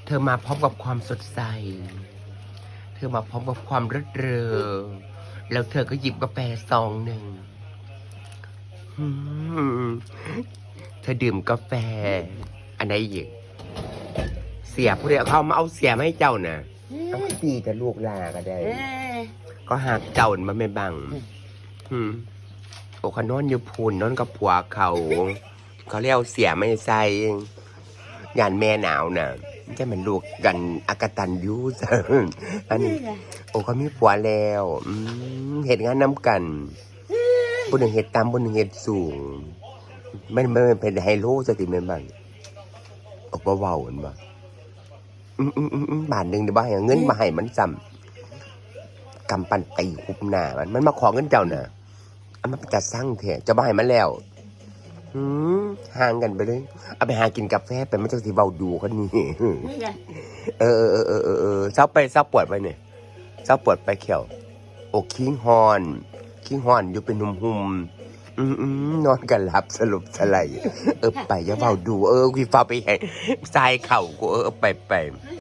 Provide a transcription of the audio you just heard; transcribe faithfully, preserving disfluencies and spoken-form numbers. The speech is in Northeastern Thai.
เธอมาพร้อมกับความสดใส เธอมาพร้อมกับความเลิศเริง แล้วเธอก็หยิบกาแฟซองหนึ่ง อืม เธอดื่มกาแฟ อันไหนอีก เสียผู้ใดเขามาเอาเสียมาให้เจ้านะ เอาตีแต่ลูกหลาก็ได้ เอ้ย ก็หากเจ้ามันไม่บัง อืม โอ้เขานอนอยู่พูนนอนกับผัวเขา เขาเรียกเอาเสียไม่ใส่ยานแม่หนาวน่ะจะเป็นลูกกันอกตัญญูซะ อันนี้ โอ้เขามีผัวแล้ว อืมเห็นงานน้ำกันผู้หนึ่งเห็ดตามผู้หนึ่งเห็ดสูง มันมันเป็นไฮโลสติแม่นบ้างออกมาเว้ากันบ่อืมอืมอืมอืมบาทหนึ่งเดี๋ยวบ่ให้เงินมาให้มันซ้ำกำปั้นตีหุบหน้ามันมันมาขอเงินเจ้าน่ะอันมันเป็นตาสั่งแท้เจ้าบ่ให้มันแล้ว อืมห่างกันไปเลย เอาไปหากินกาแฟไปมันจังสิเว้าดูคนนี้ นี่ไง เออเออเออเออเออเออเศร้าไปเศร้าปวดไปเนี่ยเศร้าปวดไปเขียว โอ้คิงฮอน คิงฮอนอยู่เป็นหุมหุมๆอืมอืมนอนกันหลับสลบสลายเออไปอย่าเว้าดู เออกูฟ้าไปแหงทรายเข่ากูเออไปไป